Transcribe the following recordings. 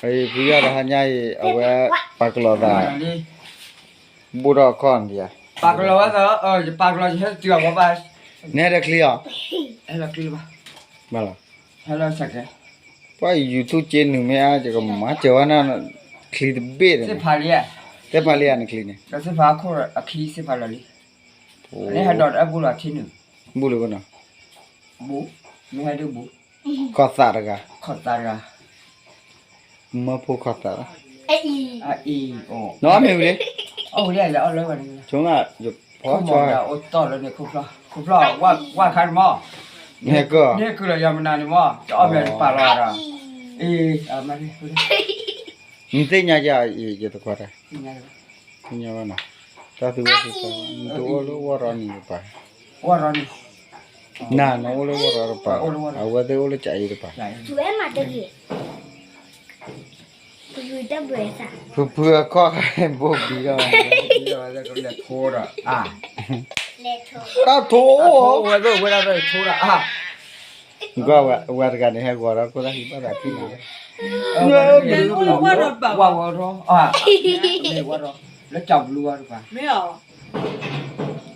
ဖုယီၢ်တဟါညါအံၤ အဝဲပာ်ကလီၤသး ဘိၣ်ထီၣ်အခီၣ်န့ၣ်ဧါ, ပာ်ကလီၤဝဲသး, ယပာ်ကလီၤ ယဟဲတုၤအဝဲဘၣ်, နဟဲဒီးချံအီၤ, ဟဲလီၤချံလၢၤဘၣ်, ဘၣ်လီၤ, ဟဲလီၤစဲးကဲး, ပှၤ YouTube က့နုာ်မ့ၢ်အါ ယကမၤစၢၤဝဲနၤ, ချံတဘ့ၣ်ဒီး, သ့ၣ်ဖးလံဧါ, သ့ၣ်ဖးလံဧါနချံန့ၣ်, ဒီးသ့ၣ်ဖးခိၣ်အခံသ့ၣ်ဖးလီၤလံ, န့ၣ်ဟဲဒီးတၢ်ဘူၣ်လီၤထံနုာ်, ဘူၣ်လၢၤဘၣ်နီၤ, ဘူၣ်, မ့ၢ်ဟဲဒုးဘူၣ် ခီၣ်သးတဂၤ, ခီၣ်သးတဂၤ, မၢဖိခီၣ်သးလီၤ, အအံၤ, နီၢ်မ့ၢ်ဝံၤလံ, အီၣ်ဝံၤလံ, ဆိကမိၣ်ယဖီၣ်ဆီ, အိၣ်တီၢ်လၢန့ၣ်, ခိၣ်ဖျီၣ်, ဝၣ်ခါန့ၣ်မး, မ့ၢ်ဟဲကၢၢ်, မ့ၢ်ဟဲကၢၢ်လီၤယၤမနုၤန့ၣ်မး, တအီၣ်မ့ၢ်တပာ်လီၤဒီး, အ့, နသ့ၣ်ညါယၤအံၤ ယတခွါတၢ်, သ့ၣ်ညါဘၣ်နီၤ, တၢ်သူဝဲသူသီ, နတအိၣ်လၢဝီၢ်ရီနံၤတပၤ, ဝီၢ်ရီနံၤ, နၤနအိၣ်လၢဝီၢ်ရီတပၤ, အဝဲသ့ၣ်အိၣ်လၢကအံၤတပၤ, ဖုဖုအခီၣ်ခါဘိၣ်ဘံဒီး, တၢ်ထိ, ဝဲတဂၤန့ၣ် ဟဲဂီၤဒီးခိၣ်သၣ်ဟံးဘၣ်သးဖံန့ၣ်, ဝဲ, ဝဲ, လၢကဘလူးတပၤ,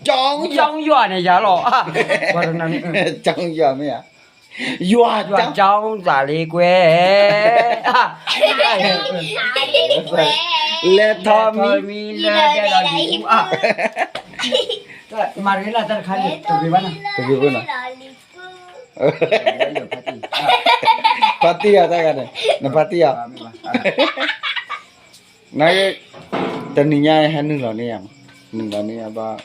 ကၠီယွၤန့ၣ်ယၤလီၤ, ကၠီယွၤမ့ၢ်ဧါ, ယွၤကၠီသးလ့ကွဲ, လဲၤထီၣ်မံလၢဒဲလီၤလံၤပူၤ, မၤရ့လၢတၢ်တခါန့ၣ် တဂ့ၤဘၣ်နီၤ, တဂ့ၤဘၣ်နီၤ, ဖါတံၢ်အီၤတၢ်ဂၤန့ၣ်, နဖါတံၢ်အီၤ, န, တနံၤညါဟဲနုာ်လီၤန့ၢ်ယၤ, နုာ်လီၤန့ၢ်ယၤဘၣ်,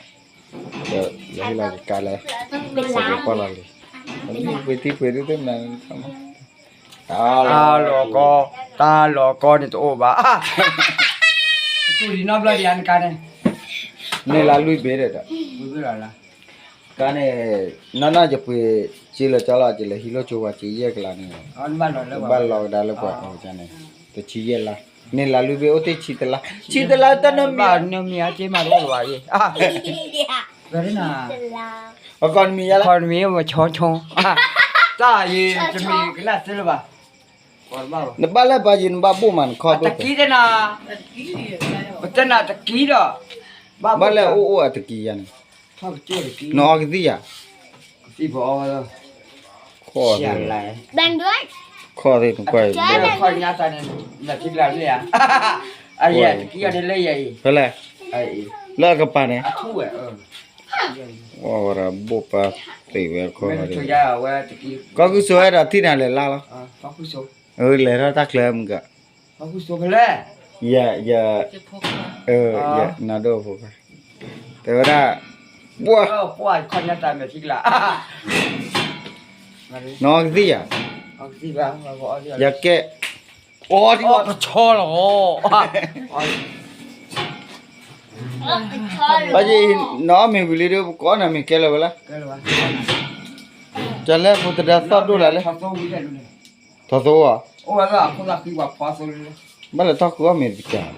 ဒီးယဟ့ၣ်လီၤယကါလဲၣ်, စကပီၣ်လီၤလံ, ပှ့ၤတံၢ်ပှ့ၤဒုးသ့ၣ်မနုၤ, တၢ်လီၤကီ, တၢ်လီၤကီန့ၣ်တအိၣ်ဘၣ်, တူၢ်ဒံးနီတဘျီဒံးဧါနကါန့ၣ်, န့ၢ်လါလွံၢ်ဘ့ၣ်ဒီး, ကါန့ၣ်, နီၢ်နီၢ်ယပှ့ၤစ့လၢကၠီလီၤ ယလဲၤဟံးလိၣ်ကၠိဝဲစ့ယဲၢ်ကလးန့ၣ်, ဘၣ်လီၤကဒါလၢပှၤအီၤန့ၣ်, တဆံယဲၢ်လါ, န့ၢ်လါလွံၢ်ဘ့ၣ်အိၣ်တ့ၢ်ဆံတလါ, ဆံတလါတၢ်နီတမံၤ, နီတမံၤအါက့မးတအိၣ်လၢၤဘၣ်, အကီၢ်နမံၤယါလၢ, ကီၢ်နမံၤမ့ၢ်ဆိဆိ, တၢ်ယံၤတမံၤကနၣ်သ့လၢၤဘၣ်, နဘၣ်လဲၣ်ပာ်ယံၤနဘၣ်ဘိၣ်မးနခီဘိၣ်, တကံတနၤ, ပတဲနၤတကံဒီး, ဘၣ်လဲၣ်အိၣ်အိၣ်အတကံယါန့ၣ်, နအီကသံၣ်ယါ, ခီၣ်သ့ၣ်နကွၢ်အံၤ, ခီၣ်ညါသးန့ၣ်, ဖဲလဲၣ်, လၢအကပၤန့ၣ်, ဝဲဒၣ်ဘိၣ်ပာ်သ့ၣ်ဝဲခီ, ကီၢ်ခုစိၤဝဲဒီးထံၣ်နၤလဲၤလါလီၤ, လဲၤထီၣ်တၢ်ချၢမုၢ်က, ယ, ယ, နၤဒိၣ်ဖိခွါ, တဲဝဲဒၣ်, ပှၤ, နအီကသံၣ်ယါ, ယကဲ, အီတဆီလီၤ, ဘၣ်ယံၤ, နအီၣ်မ့ၤဝံၤလံဒီး ပကအီၣ်နၤမ့ၤကဲလၢၤဝဲလၢ, ကလဲၣ်ဖိတဒါသီၣ်ဒိၣ်လၢ်လၢ, ထီၣ်သိအီၤ, ဘၣ်လဲၤထီၣ်ဃုအီၣ်မ့ၤတကး, သရၣ်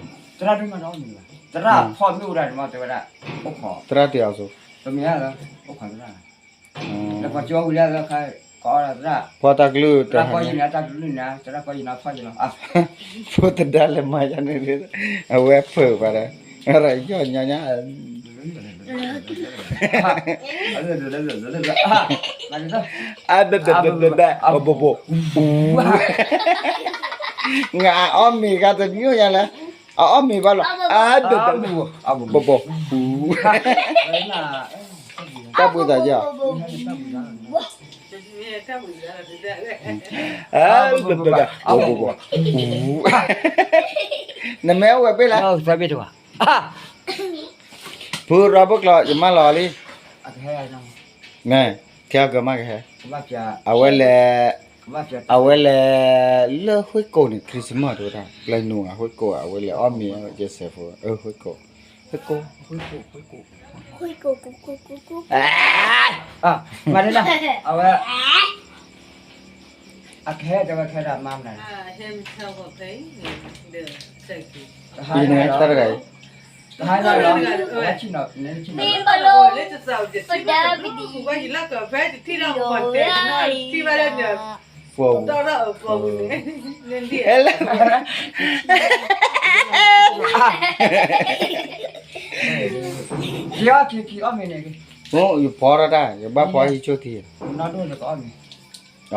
တ့ၢ်အီၤစိ, ပှၤတၢ်ကလုၢ်တဟါ, ဖိတဒါလဲၤမၤယါန့ၣ်, အဝဲဖုးပှၤဒီး, ယီၢ်ညီညါ, အဘဘဘဘဘ, ဘိဘိ, အအီၣ်မ့ၤဂၤတမံၤညါလၢ, အအီၣ်မ့ၤဘၣ်လီၤ, အဘဘဘ, ဘိဘိ, တၢ်ဘှံးသးယီၤ, ဘိဘိ, နမ့ၢ်အိၣ်ဝဲဘ့ၣ်လၢ, ဖုရီဘိၣ်ကျီး ယမၢလီၤလံ, မ့ၢ်, ခဲအကမၣ်ကဟဲ, အဝဲလဲၤ, အဝဲလဲၤ, လၢဃ့ၢ်ကိာ်န့ၣ် Christmas တဝဲဒၣ် ပျဲနူၤဧါ ဃ့ၢ်ကိာ်ဧါ အဝဲလဲၤအီၣ်မ့ၤ ယဲၢ်စဲးဖိ ဃ့ၢ်ကိာ်, ဃ့ၢ်ကိာ်, မၤဒ်န့ၣ်, အဝဲ, အကဟဲတဲဝဲခဲဒၣ်မၤမနုၤ, အံၤန့ၣ်တၢ်တဂၤအံၤ, တဟါညါလီၤ, ပှၤဝူၤ အဲလၢ ယဖီထီၣ်တၢ် ယဘၣ်ဖီဟံးဆိထံ အီ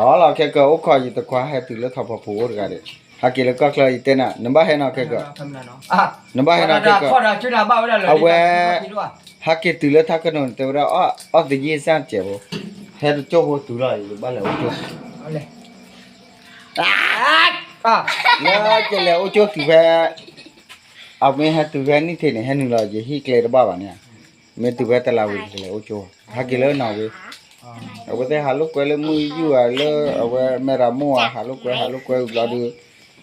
လီၤ ခဲကၢအိၣ်ခိးယတခွါဟဲတုၤလၢထီဖီဖိအိၣ်တဂၤဒီး ဟးက့ၤလၢကီၢ်ချၢယတဲနၤ နဘၣ်ဟဲနီၤခဲကၢ နဘၣ်ဟဲနီၤခဲကၢ အဝဲ ဟးက့ၤတုၤလၢထးကနိးန့ၣ် တဲဝဲဒၣ် အီၣ်သယ့ၣ်စၢ်စဲးဖိ ဟဲတကၠိၢ်ဖိတုၤလီၤ ယဘၣ်လဲၤအိၣ်ကၠိ လၢကလဲၤအိၣ်ကၠိတုၤဖဲ အမ့ၢ်ဟဲတုၤဖဲနံၣ်ထံးန့ၣ် ဟဲနုာ်လီၤ ယဟံၣ်ကျဲတဘၣ်ဘၣ်န့ၣ် မ့ၢ်တုၤဖဲတလးဝံၤ ကလဲၤအိၣ်ကၠိ ဟဲက့ၤလၢနီၢ်ဝ့ အဝဲသ့ၣ်ဟးလိာ်ကွဲလၢမုၢ်ယူၢ်ဧါ လၢအဝဲမဲရမိၢ်ဧါ ဟးလိာ်ကွဲ ဟးလိာ်ကွဲဝံၤဘျီဒီး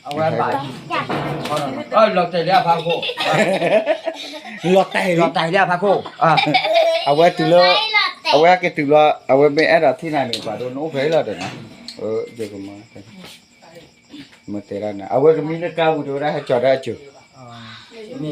အဝဲဘၣ် လီၤတဲာ်လၢအဖးခိၣ် လီၤတဲာ်လီၤတဲာ်လၢအဖးခိၣ် အဝဲတုၤလၢ အဝဲဟဲက့ၤတုၤဘျီ အဝဲမ့ၢ်အဲၣ်ဒိးထံၣ်နၤန့ၣ် ပှၤဒိနအိၣ်ဖဲအံၤလီၤဒီးနီၤ ယကမၤ မ့ၢ်တဲဒၣ်န့ၣ် အဝဲကမံလၢကါပူၤတဲဝဲဒၣ်ဟဲကၠီၤဒၣ်အစၢၤ မ့ၢ်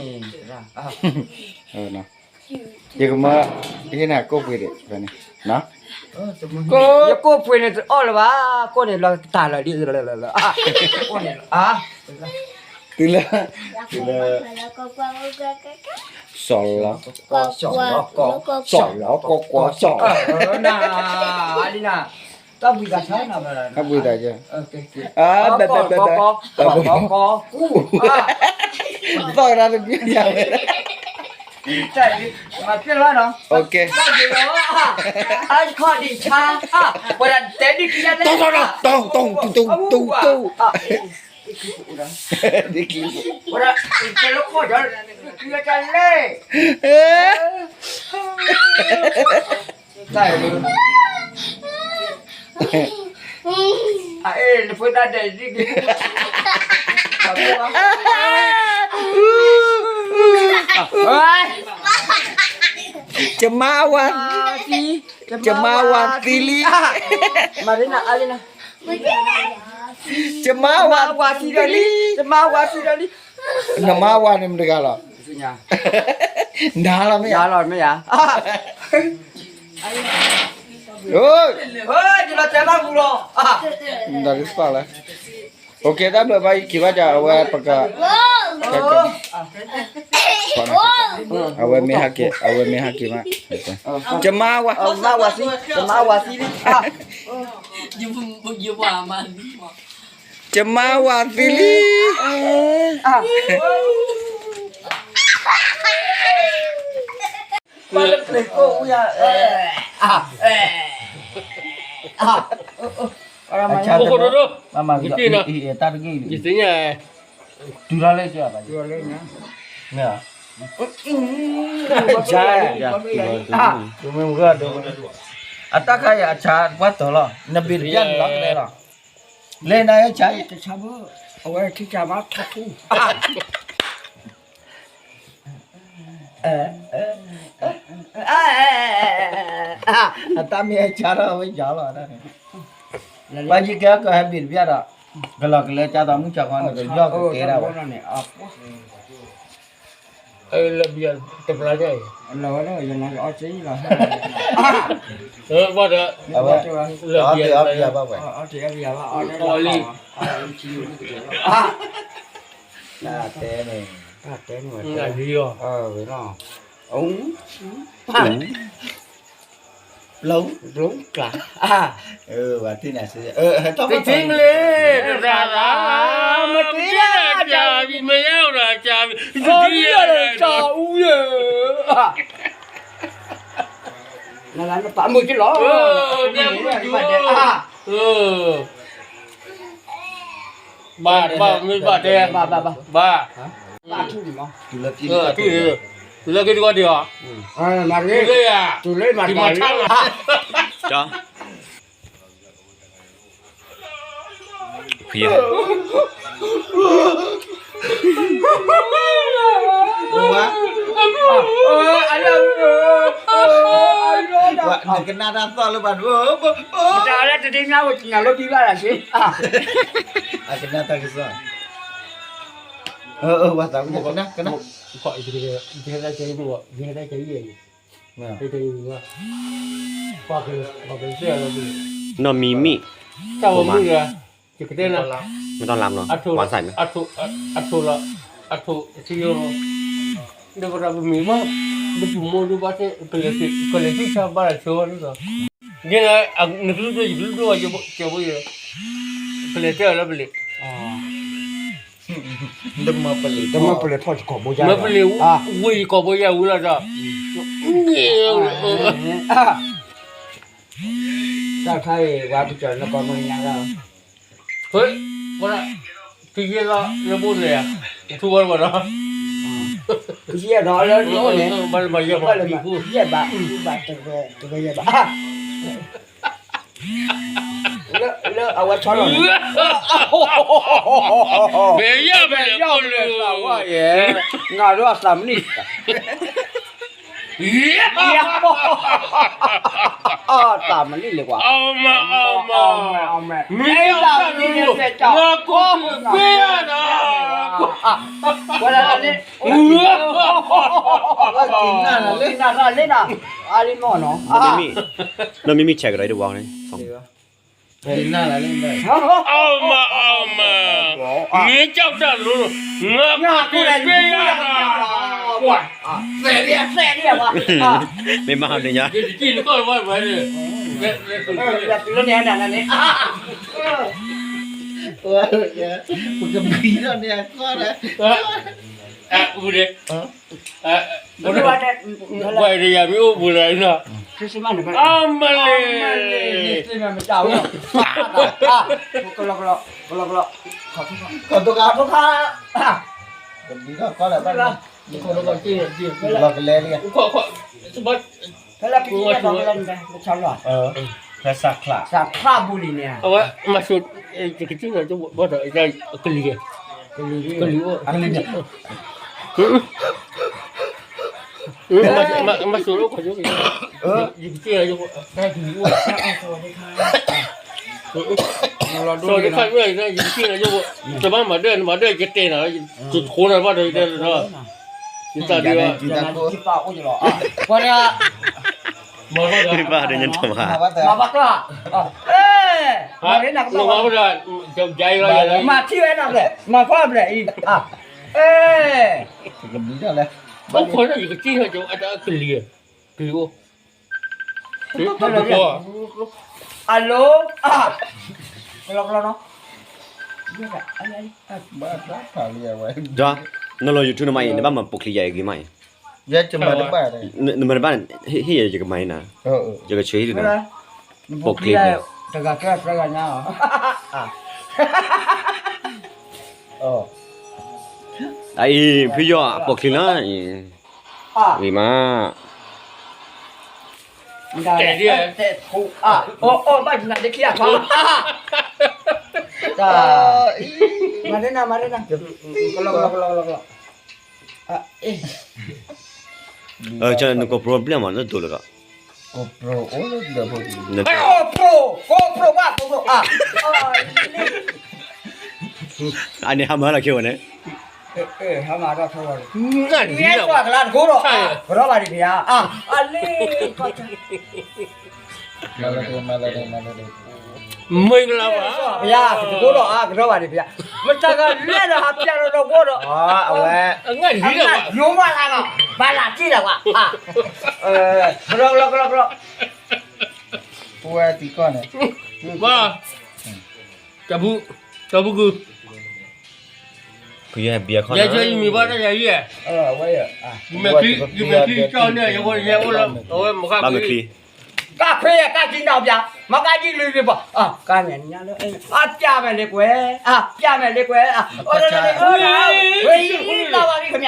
ယကမၤ ဟ့ၣ်နၤကိၣ်ပှ့ၤဒံး ဖဲန့ၣ် ယကိၣ်ပှ့ၤန့ၣ်တအီၣ်လၢၤဘၣ် ကိၣ်န့ၣ်လီၤတၢ်လၢာ်ဒ် ကိၣ်န့ၣ် တုၤလၢ တုၤလၢ စီၤလီၤ စီၤလီၤ ကီၢ်ကီၢ် စီၤလီၤ ကီၢ်ကီၢ် စီၤ နၤ အလံနၤ တၢ်ဘှံးသးဆါနၤ တၢ်ဘှံးသးဆါ ဘဲဘဲဘဲဘဲ ကီၢ်ကီၢ် သီၣ်ကဒါတဘျီညါဝဲ မၤဖျဲၣ်လီၤနီၤ တၢ်ဘှံးလီၤ အါခီၣ်ဒံးဆါ ဝဲဒၣ်တဲဒ်ကယါလဲ တီတီတီ တီတီတီ တီတီ ဒ်ကလံ ဝဲဒၣ်တဲလၢခီၣ်ဒီး ကယါလဲ တၢ် အ့ နဖိသၣ်ဒဲးဒ်က့ၤ ယမါဝၤသံ ယမါဝၤသံလံ မၤရနအါလံနၤ ယမါဝၤသံလံ ယမါဝၤသံလံ နမါဝၤန့ၣ်မတဂၤလီၤ နၤလီၤမ့ၢ်ယၤ ယလီၤတဲဘၣ်မူလီၤ နတသီၣ်လၢ OK တၢ်ဘျုးဘၣ်ယက့ၤဘၣ်ဒီး အဝဲပက အဝဲမ့ၢ်ဟဲက့ၤ အဝဲမ့ၢ်ဟဲက့ၤမး ယမါဝၤ ယမါဝၤသံ ယမါဝၤသံလံ ယမါဝၤသံလံ ပှၤလၢပျံၤကိၣ်ဝံၤဧါ အဆါတၢ်တဂ့ၢ် တုၤထီၣ်လၢကဘၣ် အတၢ်ခါအံၤအဆါပှၢ်တၢၢ်လီၤ နဘ့ၣ်တပျၢ်န့ၣ်လီၤကလဲလီၤ လဲၤနၤဆါ တဆါဘၣ် အဝဲထံၣ်ဆါဘၣ်ထီၣ်ထူ အတၢ်မ့ၢ်အဆါထီၣ်ဝဲယၤလီၤ ပှၤယကဲကဟဲဘ့ၣ်တပျၢ်ဒီး ကလီၤကလဲကၢ်သးမုၢ်ဆါခီန့ၣ် ကယီၢ်ကကဲဒၣ်ဝဲ လၢဘံၣ်တပျၢ်အံၤ ဘၣ်ဒီး လၢဘံၣ်တပျၢ် အီၣ်လံ တဲန့ၣ် တဲန့ၣ် လီၤ လီၤကျါ တထံၣ်မလဲၣ် တရၣ်ရၣ် မတ့ၢ် ကြာပြီ မရောက်တာကြာပြီ တထံၣ်ရတာ ကြာဦးရဲ့ နလၢနပာ်မုၣ်ကလီၤ ဘၣ် ဘၣ် မ့ၢ်ဘၣ်တဲ ဘၣ် ဘၣ် ဘၣ် ဘၣ် ထူၣ်လၢက့တကီဒံးအီၤ ထူၣ်လၢယၤ ထူၣ်လၢမၤထါလီၤ နကနၣ်တၢ်သီၣ်လၢပှၤဒိၣ် တၢ်လၢတဒ်ညါဝဲ နၤလီၤဒ်ဘၣ်လၢစ့ အကနၣ်တၢ်ကစီၣ် ဝဲသးကနၣ် ကနၣ် နီၢ်မံၤမံၤ တၢ်ဝဲမုၣ်ဒီး ယကတဲနၤ, မ့ၢ်တၢ်လၢမနီၤ, အထိၣ်လီၤ, အထိၣ်လီၤ, အထိၣ်စံယိၣ်လီၤ, ဒီးပရၢပမံၤဘၣ်, ဒီးပမိၢ်ဒိၣ်ဘၣ်သ့ၣ် ကလဲၤသံၣ်ဆါဘၣ်လီၤဆိဝဲဒၣ်, ယဲ နကလုၢ်ဒိၣ်ယကလုၢ်ဒိၣ်ဝဲ, ကလဲၤတဲအီၤလၢပလံၤ တမၢပလံၤထီၣ်ယကိာ်ဘိယါ, မၢပလံၤဝံၤယကိာ်ဘိယါဝံၤလီၤဒီး, တၢ်ခါအံၤ ပှၤကစၢ်နကီၢ်မုၢ်ညါလီၤ, ဝဲဒၣ်, ကယဲၢ်လီၤလၢဘိန့ၣ်, ထူဝဲလီၤ, ကယဲၢ်ဒီးလၢနအိၣ်န့ၣ်, ယဲၢ်ဘၣ်, ယဲၢ်ဘၣ်, တဂဲၤယဲၢ်ဘၣ် လၢအဝဲဆီလီၤန့ၣ်, မ့ၢ်ယဲၢ်ဘၣ်လၢကိၣ်လၢသးဝါယဲၢ်, ငါဒိၣ်အသးမနံၣ်, သးမနံၣ်လၢကွၢ်, မ့ၢ်ယဲၢ်ဘၣ်လၢကိၣ်လၢသးဝါယဲၢ်, ဝဲဒၣ်န့ၣ်, နမ့မ့ၢ်ဆဲးကဒီးတဝီန့ၣ်, အမၤအမၤ, မ့ၢ်ကၠီၣ်တၢ်လိၤ, ငါကူၣ်တ့ၢ်ပ့ယၤ, မ့ၢ်မၤဟီဒ်ညါ, ပကဘံထီၣ်န့ၣ်အကီၢ်ဒီး, အူဒ့, ပှၤတယၤမ့ၢ်အိၣ်ပူၤလၢ, အမလ့ၤ, ကလီကလီ, ကလီကလီ, ခီခါ, ကဘံထီၣ်ကီၢ်ဒီး, လီၤကလဲလံ, ဖဲလၢကံ, စၢ်ခလၢ်, စၢ်ခလၢ်ဘူလံၤန့ၣ်, အဝဲမၤစိၤ, ကတံၢ်လီၤဘၣ်ဒီး, ကလံၤ, ကလံၤ, မၤစိၤအိၣ်ခီ, ယကတံၢ်လီၤ, တဘၣ်မၤဒၢၣ်, နမၤဒၢၣ်ယကတဲနၤ, ယထိနၤဘၣ်ဒီး, ယတၢ်ဒ်, ပှၤန့ၣ်, မၤဘၣ်ဒီးညါတမၤ, မၤဘၣ်ကျါ, မၤထံၣ်ဝဲနၤဘျဲၣ်, မၤကွၢ်ဘျဲၣ်အံၤ, အိၣ်ခိးန့ၣ်ယကတံၢ်လီၤ, ကလံၤ, ကလံၤအိၣ် အလိ, ကလီကလီနီၤ, ဒီး, နလီၤ YouTube နမၤအံၤ နဘၣ်မၤပိာ်ချံယၤအံၤဂ့ၤမးအံၤ, နမၤတဘၣ်, ဟ့ၣ်ယၤယကမၤအံၤနၤ, ယကဆှၢဟံၣ်ဒုးနၤ, ပိာ်ချံ, တဂၤကဲသၢဂၤညါ, အအံၤ ဖုယီၤအပိာ်ချံလီၤအံၤ, ဂ့ၤမး တဲဒ်, အအိၣ်ဘၣ်ယနၤဒ်ခံဂၤခီ, မၤဒ်နၤ မၤဒ်နၤ, ကလီကလီကလီကလီ, နကိးပရိဘျဲၣ်မး လၢဒိးလၢဒီး, ကိးပရိ, ကိးပရိဘၣ် ကိးပရိ, အန့ၣ်ဟါမၢ်လီၤခဲဝဲန့ၣ်, ဟါမၢ်ထီၣ်ခဲဝဲန့ၣ်, ကလါတကိးဒီး, ကရီဘၣ်ဒံးဖဲယါ, အလ့ မ့ၢ်ကလါဘၣ်, ဖဲယါ ကတကိးဒီး ကရီဘၣ်ဒံးဖဲယါ, မတၤကလဲၤဒီးဟးပျၢ်လီၤဒီးကိးဒီး, အဝဲ, ယိၤမးလၢနီၤ, ဘၣ်လၢတံၢ်လၢၤဝဲ, ကလီကလီကလီကလီ, ပဝဲတံၤကီၢ်န့ၣ်, တၢ်ဖူ, တၢ်ဖူကုၢ်, ယဲယဲယမံၤဘၣ်တၢ်ယၤယဲ, ယမဲာ်ချံ, ယမဲာ်ချံကၠီန့ၣ် ယဲအိၣ်လၢအဝဲမၤကါချံ, ကါဖဲကါကံနီၤပျၢ်, မၤကါကံလွံၢ်ပျၢ်, ကါမဲာ်ညါလၢ, အပျၢ်မဲာ်လ့ကွဲ, အပျၢ်မဲာ်လ့ကွဲ, အိၣ်လၢ, ဝဲအံၤလီၤဝဲအံၤခမၣ်နီၤ,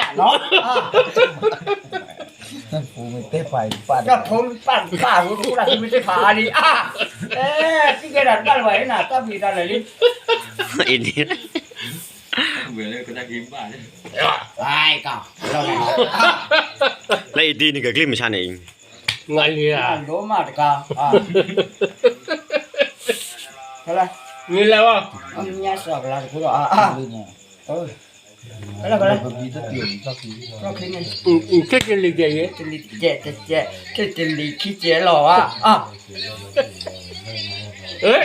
တၢ်ဖိမ့ၢ်ပာ်ပာ်, တၢ်ဖိမ့ၢ်ပာ်ပာ်, တၢ်ဖိမ့ၢ်တ့ၢ်ဖးအါလံ, သံကဲဒီးတဘၣ်လၢၤဘၣ်အံၤနၤ, တၢ်ဖံးတၢ်လၢာ်လံ, အံၤန့ၣ်, လၢအံၤဒ်န့ၣ် ကကျ့ၣ်မဆါန့ၣ်အံၤ, ငါလံဧါ, ဒိၣ်မးတကါ, မ့ၢ်လၢ, မ့ၢ်ညါစှၤကလါတခိၣ်ဒီး, ခဲတလံၤကဲယဲ, ခဲတလံၤခံကဲလီၤဧါ, အ့ၣ်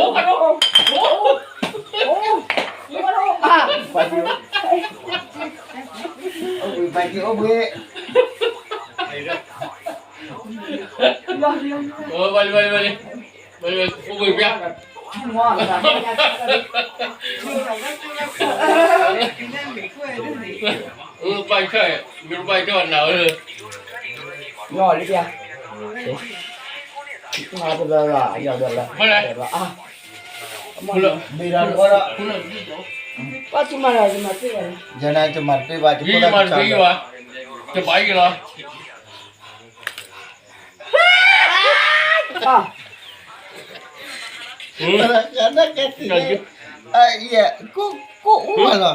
အိၣ်ဘှံးအိၣ်ဘှံး, အိၣ်ဘှံးအိၣ်ဘှံး, အိၣ်ဘှံးအိၣ်ဘှံး, ဘၣ်လံ ဘၣ်လံ ဘၣ်လံ ဘၣ်လံ အိၣ်ဘှံးပျၢ် ဘၣ်ဆၢ မ့ၢ်ဘၣ်ဆၢနၤဧၢ လီၤလံပျၢ် မ့ၢ်လဲၣ် ဘၣ်ဆူမၤလၢ ယမၤတ့ၢ်ဘၣ် ယမၤတ့ၢ်ဘၣ် ယဘၣ်ယလီၤ ကနကဲတံၢ် အယဲၢ် ကိၣ် ကိၣ်အူမးလီၤ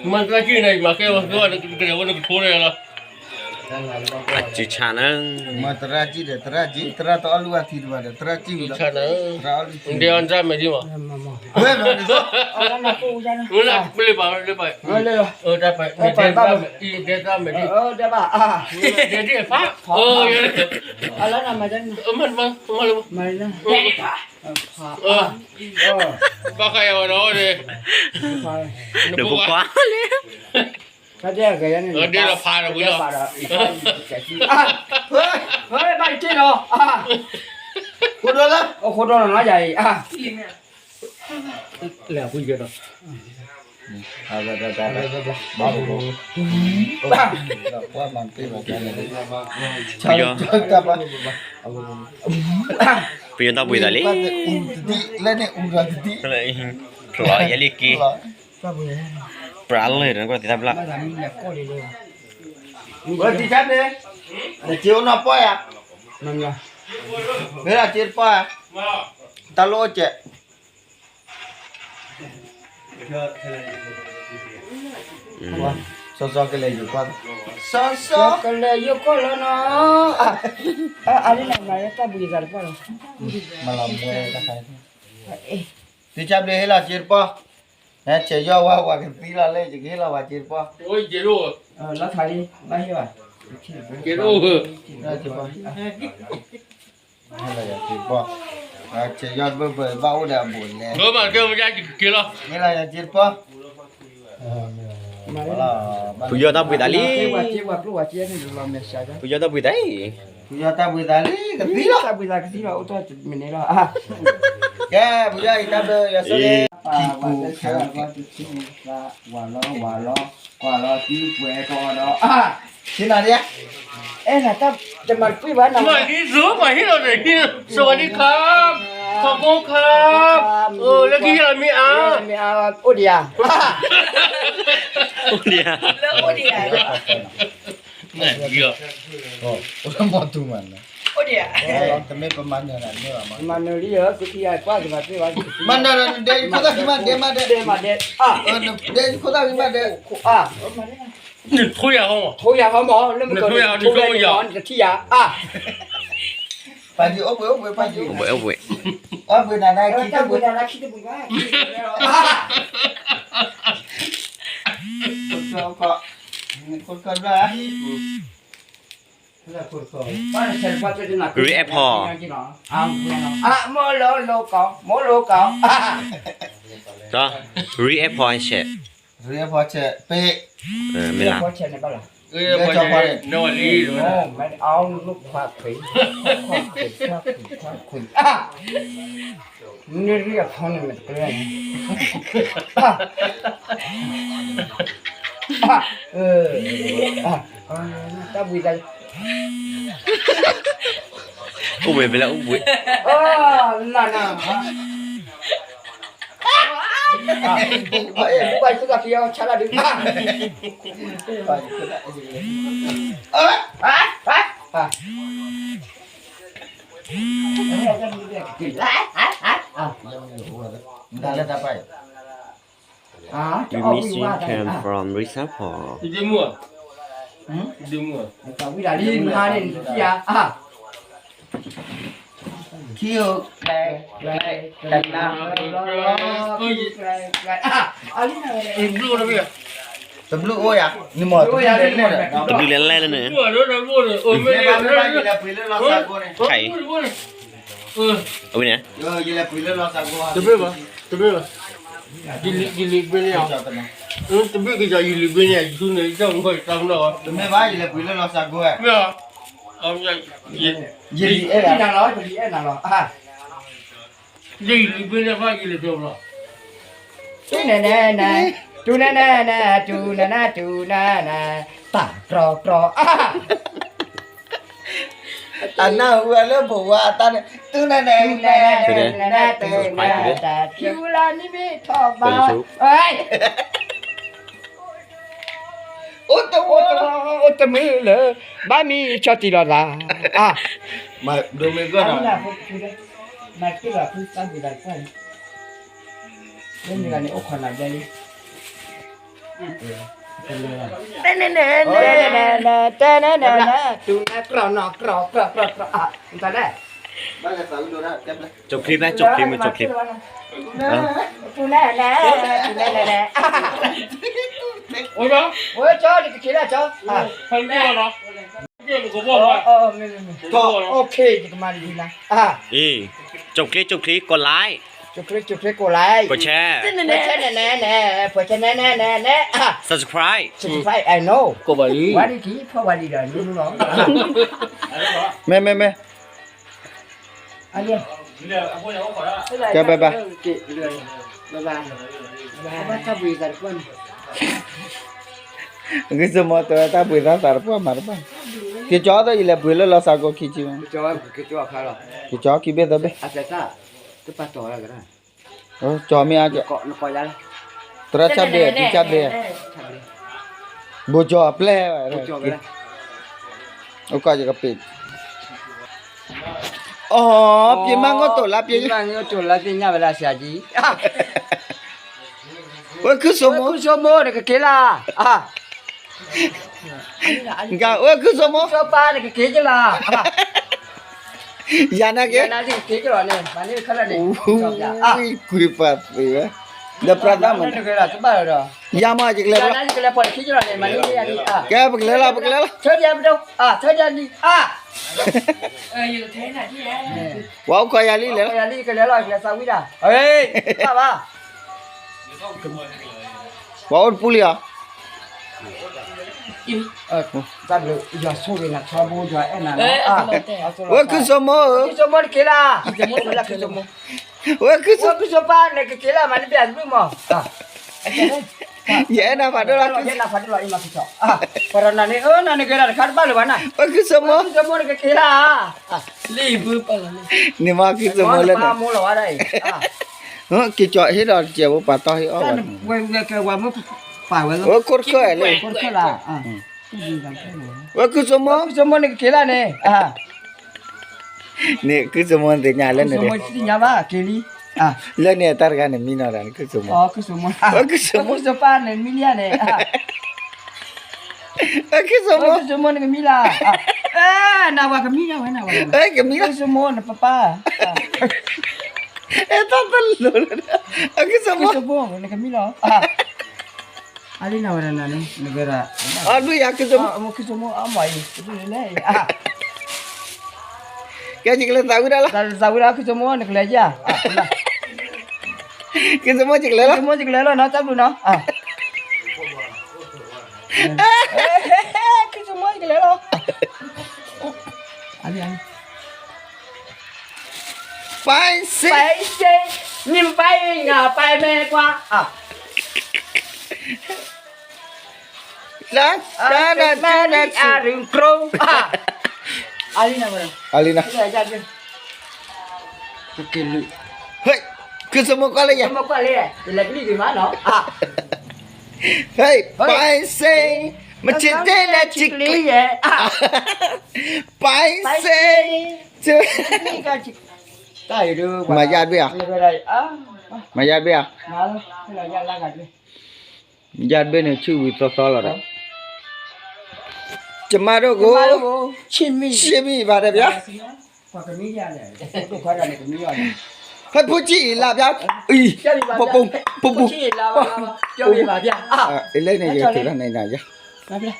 မၤသရၣ်ကံၢ်န့ၣ် မၤကဲဝဲကဲဝဲနကထိန့ၣ်လီၤ အစုဆါနၤ မၤသရၣ်ကံၢ်ဒီး သရၣ်ကံၢ် သရၣ်တအီၣ်လုၢ်အထံတဘၣ်ဒီး သရၣ်ကံၢ်ဝံၤလီၤ ဆါနၤ သရၣ်အီၣ်လုၢ်ထံ ဒဲအီၣ်တၢ်မဲာ်ဒံးမး ဝဲဘၣ်ဒ်သိး ဝဲလၢပလ့ၢ်ပာ်ဝဲလၢပာ် တၢ်ပာ် ဒဲတၢ်မဲာ်ဒံး ဒဲတၢ်မဲာ်ဒံး ဒဲဒံးအဖး မၤ မၤ မၤလၢ ဘၣ်ဃးယၤဝဲဒီးန့ၣ် နဖိခွါလဲၣ် ဒဲလီၤဖးဒီးဝံၤလီၤ ဘၣ်တ့ၢ်လီၤ ဃိဒီးလၢ ဃိဒီးလီၤနီၤယၤအံၤ လဲၤအပူၤကဒီး ပယီၤ ပယီၤတၢ်ဘှံးသးလံ လၢန့ၣ်အူဒီးတဒံး လၢယဲလံက့ ပြးလၢၢ်ဒီး နကွၢ်သ့ၣ်တၢ်ဘျၣ် ဝဲတံၢ်ဆါန့ၣ် နစ့အိၣ်နီၢ်ပီၢ်ယၤ မ့ၢ်လၢစ့တပီၢ်ယၤ တၢ်လိၣ်အိၣ်စဲး စီၤစီၤကလဲၤယိၤကီၢ် စီၤစီၤကလဲၤယိၤကီၢ်လီၤနီၤ အါလံနၤမၤလၢတၢ်ဘှံးသးတပီၢ်လီၤ မၤလီၤမွဲတၢ်ခါ တံၢ်ဆါဘျ့ဟ့ၣ်လီၤစ့တပီၢ် ဆဲးယီၢ်ဝဲဝဲကသံလီၤလၢ ယကဟ့ၣ်လီၤဝဲစ့တပီၢ် လီၤခါလံ ဘၣ်ဟ့ၣ်ဘၣ် က့ၤဒိၣ် ဟ့ၣ်လီၤယၤစ့တပီၢ် ဆဲးယီၢ်တဘၢၣ်ဘၢၣ် ဘၣ်အိၣ်ဒီးအဘူးအလဲ ကဲမကဲက့ၤလီၤ ဟ့ၣ်လီၤယၤစ့တပီၢ် ပယီၤတၢ်ဘှံးသးလံ ပယီၤတၢ်ဘှံးသးအံၤ ပယီၤတၢ်ဘှံးသးလံ ကသံလီၤ တၢ်ဘှံးသးကသံလီၤ အိၣ်ထီၣ်မနုၤလီၤ ကဲ ပယီၤအံၤတၢ်ဘျၢယွၤဆိၣ်ဂ့ၤ ခံပူၤ ဝးလီ ဝးလီ ကွၢ်လီၤ သံပှဲၤကီးဒီး ဆ့နၤဒ် အဲၣ်နၤတၢ်တမၤတပှံၢ်ဘၣ်နၤ မၤဒ်သိး မၤဟ့ၣ်လီၤဒီးဟ့ၣ် สวัสดีครับ ขอบคุณครับ လၢခံဟ့ၣ်လီၤမ့ၢ်အါ မ့ၢ်အါ အိၣ်ဒံးဧါ အိၣ်ဒံးဧါ လၢအိၣ်ဒံးဧါ အိၣ်ဒံးဧါ တမ့ၢ်ပမၤနၢၤနၤန့ၣ်ဘၣ်မး မၤနၢၤလံဧၢ ကသံယၤကွၢ်ကဘၣ်သ့ၣ်ဘၣ် မၤနၢၤနၤ နဒဲယခိၣ်သၣ်ခံမး ဒဲမးဒဲ ဒဲမးဒဲ ဒဲယခိၣ်သၣ်ခံမးဒဲ နထိယၤဟီမး ထိယၤဟီမး လၢမကထိယၤ နတထံၣ်ယၤ ပာ်ဒံးအိၣ်ဘှံးအိၣ်ဘှံးပာ်ဒံး အိၣ်ဘှံးအိၣ်ဘှံး အိၣ်ဘှံးနၤနၤခံတဘှံး တဘှံးဘၣ် ခိၣ်ခီၣ်ဘျၢၣ် React ဖီ မိၢ်လိၣ်လိၣ်ကီ မိၢ်လိၣ်ကီ React ဖီဆဲး React ဖီဆဲး ပ့ၢ် မ့ၢ်လၢ React ဖီဆဲးန့ၣ်ဘၣ်လီၤ React ဖီဆဲး နီၢ်ဝဲလံ မ့ၢ်အီၣ်လိၣ်ခွါခွံ ခွါခွံ ခွါခွံ ခွါခွံ မ့ၢ်ရံအဖီန့ၣ်မ့ၢ်တကဲန့ၣ် တၢ်ဘှံးသး အိၣ်ဘှံးဖဲလဲၣ်အိၣ်ဘှံး နၤနၤ ဘၣ်ယိၣ်ဘၣ်ယိၣ်ကဖံးအီၣ်ဆါလၢဒုး တၢ်လၢတၢ်ပာ် You missing came from Reservoir ဒီမူ ဒီမူ တၢ်ဝံၤဒၣ်လံ မဟါန့ၣ် နတထံၣ်ဧါ ခံအိၣ်ကျဲ ကျဲ တနၤ ခံအိၣ်ကျဲ ကျဲ အလံ တဘျုးအိၣ်ယၤ နမ့ၢ်တဘျုးလဲၤလဲၣ်လၢန့ၣ် တဘျုးလဲၤလဲၣ်လၢန့ၣ် ခဲအံၤ အဝဲန့ၣ် တဘျုးဘၣ် တဘျုးဘၣ် ယလံၤဘ့န့ၣ် တဘျုးကယီၤယလံၤဘ့န့ၣ် ယသူန့ၣ် ယတၢ်မူခီၣ်ယတၢ်မူနီၢ် တမ့ၢ်ဘၣ် ယလဲၤပှ့ၤလၢလီၤစၢ်ကိၢ်ဝဲ မ့ၢ် ယလံအဲၣ်နၤလီၤ, ယလံအဲၣ်နၤလီၤ, ယလံဘ့ၣ်လၢဖးယလံဘ့ၣ်လီၤ, တူၢ်နဲနဲနဲ, တူၢ်နဲနဲနဲ, တူၢ်နဲနဲ, တူၢ်နဲနဲ, တၢ်တြီတြီ, အနၢ်ဟူဝဲလၢဘိဝါအတၢ်န့ၣ်, တူၢ်နဲနဲနဲ, တူၢ်နဲနဲနဲ, တၢ်ထံဝလါနံၣ်မ့ၢ်ထီၣ်ဘၣ်, အိၣ်တဝီ, အိၣ်တမုာ်လၢၤ, ဘၣ်မံဆီတံၢ်လီၤသး, မၤဒိမ့ၢ်ဂီၢ်ဒီး, မၤတ့ၢ်လီၤဖုတၢ်ဘှံးသးတဖၣ်န့ၣ်, မ့ၢ်မ့ၢ်ဂၤန့ၣ်အိၣ်ခိးနၤဘျဲလံ, တဲနဲနဲနဲ, တဲနဲနဲနဲ, တူၢ်နဲ, ကြၢးနီၢ်ကြၢး, ကြၢးကြၢးကြၢး, တလဲၣ်, ကၠိၣ်ချံ, ကၠိၣ်ချံမ့ၢ်ကၠိၣ်ချံ, တူၢ်နဲနဲ, တူၢ်နဲနဲနဲ, ဝဲကၠီ, နကက့ၤလၢကၠီ, အိၣ်ခ့, ယကမၤလံနၤ, အ့, ကၠိၣ်ချံ, ကၠိၣ်ချံ, ကိးlike, ကၠိၣ်ချံ, ကၠိၣ်ချံ, ကိးlike, ပှဲၤဆဲ, ပှဲၤဆဲနဲနဲနဲနဲ, ပှဲၤဆဲနဲနဲနဲ, subscribe, subscribe, I know, ကိးဘၣ်လံ, ဝါလံကံ, ဖီဝါလံဒီးနူနူလီၤ, မ့ၢ်မ့ၢ်မ့ၢ် ကဲ bye bye, ဂုၢ်ဆိမိၣ်တဲဝဲတၢ်ဘှံးသးသးတပှၢ်မၤတပှၢ်, က့ၤကၠီသၢယလဲၤဘှံးလၢလီၤစၢ်ကိးခံဆံ, က့ၤကၠီခံဘ့ၣ်သၢဘ့ၣ်, ကၠီမ့ၢ်အါ, သရၣ်ဆၣ်ဘျ့, သရၣ်ဆၣ်ဘျ့, ဘိၣ်ကၠီအပျဲၢ်, အိၣ်ကီးယကပ့ၤ, အိ ပျ့ၤမးငိၣ်တိာ်လါ, ပျ့ၤမးငိၣ်တိာ်လါသ့ၣ်ညါဝဲလၢဆရာကြီး, ဝဲခုစိမိၣ်, ခုစိမိၣ် နကက့ၤလၢ်, ဝဲခုစိမိၣ်, ယၤနာ်က့, ကွံာ်ပှၤသ့ဝဲ, ဒီးပြသးမး, ယၤမးယကလဲၤ, ကဲ ပကလဲၤလီၤ ပကလဲၤလီၤ, ပှၤအိၣ်ခိးယၤလံလဲၣ်, ပှၤအိၣ်တပူၤလံဧါ, ဝဲခုစိမိၣ်ဧၢ, ဝဲခုစိမိၣ်, ဝဲခုစိပၢ် နကက့ၤလၢ်မး နဘၣ်သဘျုးမး, ယအဲၣ်နၤဖးဒိၣ်လီၤ, ယအဲၣ်နၤဖးဒိၣ်လီၤ, ပှၤတနီၤန့ၣ် နဂ့ၤတၢ်တခါတဘၣ်လၢၤဘၣ်နၤ, ဝဲခုစိမိၣ်, ဝဲခုစိမိၣ် နကက့ၤလၢ်, န့ၣ်မ့ၢ်ခုစိမိၣ်လၢန့ၣ်, က့ၤကၠီဟ့ၣ်ဒီးတစဲးဖိ ပှၤတီၢ်ဟ့ၣ်အီၣ်ဝဲ, ဝဲခိၣ်တခၢၣ်လၢ, ဝဲခုစိမိၣ်, ဝဲခုစိမိၣ် နကက့ၤလၢ်န့ၣ်, န့ၣ်ခုစိမိၣ်သ့ၣ်ညါလၢန့ၣ်, လၢန့ၣ်တၢ်တဂၤန့ၣ်မံနီၤဒီး ခုစိမိၣ်, ဝဲခုစိမိၣ်, ဝဲခုစိမိၣ်, နကမံလၢ်, ကမံလၢ်, ခုစိမိၣ် နပပၢ်, တၢ်တလိၤလၢ, ခုစိမိၣ်, နကမံလၢ်, အလံနဝဲဒၣ်နၤန့ၣ်, နဂ့ၤဒၣ်, အလွံၢ်ယၤခုစိမိၣ်, ခုစိမိၣ်အမၤအံၤ, ကဲ ယကလဲၤသးဝံၣ်ဒၣ်လီၤ, သးဝံၣ်ဒၣ် ခုစိမိၣ် နကလဲၤယၤ, ခုစိမိၣ် ယကလဲၤလီၤ, ခုစိမိၣ် ယကလဲၤလီၤနီၤ, တၢ်ဘျုးနီၤ, ခုစိမိၣ် ယကလဲၤလီၤ, အလံ အလံ ไปสิ ไปสิ นี่ไปไงไปแม่กว่า อ่ะ นะ นะ นะ นะ นะ อ่ะ ถึงครู อ่ะ အလံနဝဲ, အလံန, ကက့ၤလု, ဟဲ, ခုစိမိၣ်ကွၢ်လၢယၤ, ခုစိမိၣ်ကွၢ်လၢယၤ, ယလဲၤကလံၣ်ဒံးမးနီၤ, ဟဲ, ไปสิ မ့ၢ်ထံၣ်တ့ၢ်လၢထံကျိယဲ, ไปสิ တၢ်အံၤဒုး မၤယါတဘ့ၣ်ဧါ, မၤယါတဘ့ၣ်ဧါ, ယါတဘ့ၣ်န့ၣ် ဆူၣ်ဝံၤသီသီလီၤဒီး, ကမါဒိၣ်ကိ, ဆံးမံၣ်ဘၣ်တဲဘၣ်, ဟဲဖိဆံးအံၤလၢဘၣ်, အံၤ, ပပူၤ, ပပူၤ, အလၢန့ၣ် ယကထုးလီၤန့ၣ်နၤယါ, ဘၣ်ဘၣ်